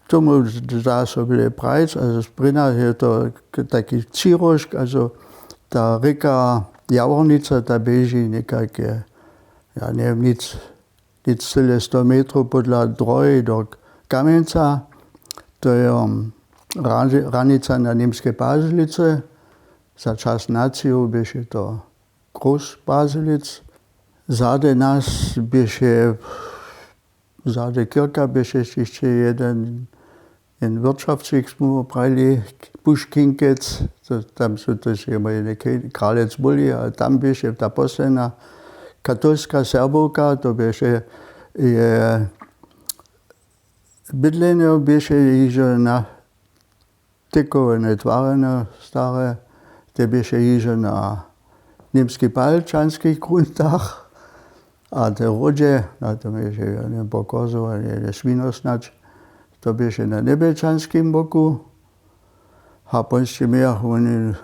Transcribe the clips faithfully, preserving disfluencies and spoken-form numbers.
Tomu da so wjele prajc, a z prěna je to k- taki třiróžk, also ta rěka Jawornica, ta běži někake, ja njewěm, nic, nic cyle sto metrow podla drohi do Kamjenca. To je um, hranic- hranica na Němskej Pazlicy. Za čas nacijow běše to Großpazlic. Zady nas běše, zady kěrka běše hišće jeden, jeden wirtšaftswik, smy prajili, Puškinkec, to, tam su to hišće moje něke kralec byli, a tam běše ta posledna katolska Serbowka, to běše je bydlenje běše hižo na tykowane twarjene stare, te běše hižo na němskej palčanskich gruntach, a te hródźe, na tom je hižo jeden pokazował, jeden swino snadź, to běše na njebjelčanskim boku. A pońsće mějachu woni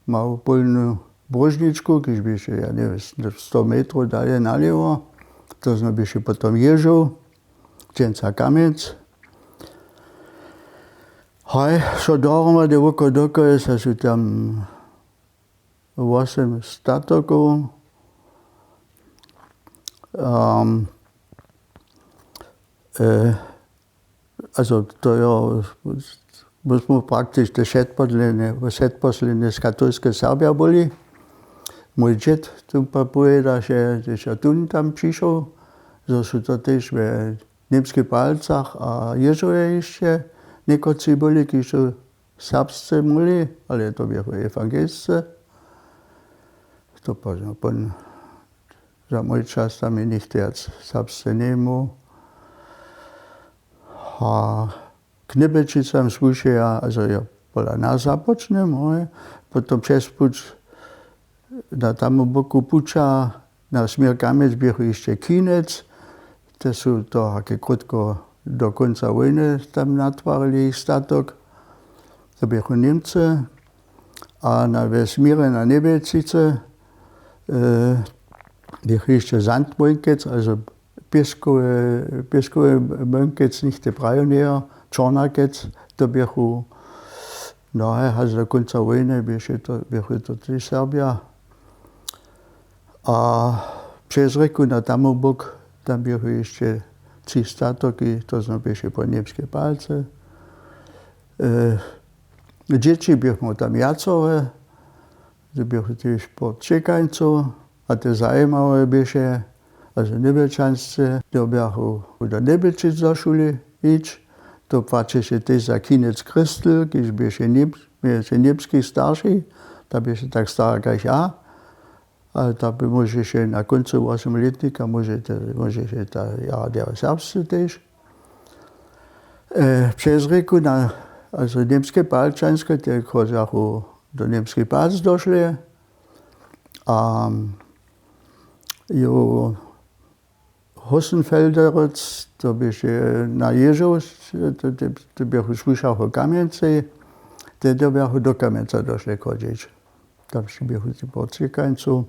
mału pólnu bróžničku, kiž běše, ja njewěm, sto metrow dalje nalěwo, to znoj běše potom jěžoł, dźensa Kamjenc. Haj, so dohromady woko dokoła su tam wosym statokow. Um, e, also to jo, my smy praktičnje wšetposlednje, wšetposlednje z katolskej Serbja byli. Mój dźěd tu pa powěda, že, že tón tam přišoł, zo su to tež we Němskej Palcach a Jěžowje hišće někotři byli, kiž su serbsce móhli, ale to běchu ewangelske. To po- pon- za mój čas tam je nichtó wjac serbsce njejimał. A k Njebjelčicam słušeja, also jo, pola nas započnjemy, potom přez puć na tamnym boku puća na směr Kamjenc běchu hišće Kinec, te su to hake krótko do kónca wójny tam natwarili jich statok, to běchu Němcy. A na we směrje na Njebjelčicy, e, běchu hišće Sandmónkec, also pěskowy, pěskowy mónkec, nichtó prajił njejo, Čornakec, to běchu, no haj, hač do kónca wójny běchu to, běchu to tež Serbja. A přez rěku na tamny bok, tam běchu hišće tři statoki, to znoj běše po Němskej Palcy. E, dźěći běchu tam wjacore, to běchu tež po Ćěkańcu, a te zajimawe běše, a zo Njebjelčansce dyrbjachu do Njebjelčic do šule hić, to płaćeše tež za Kinec Kristl, kiž běše Něm-, běše němski starši, ta běše tak stara kaž ja, ale ta by móžeše na kóncu wosomlětnika, móžete, móžeše ta jara dźěła serbsce tež. E, přez rěku na, also Němske Palčanske, te chodźachu do Němskich Palc došle. A jo, Hossenfelderec, to běše na Jěžow, to, to, to běchu słušachu Kamjencej, te dyrbjachu do Kamjenca došle chodźić. Tam běchu ti po Ćěkańcu.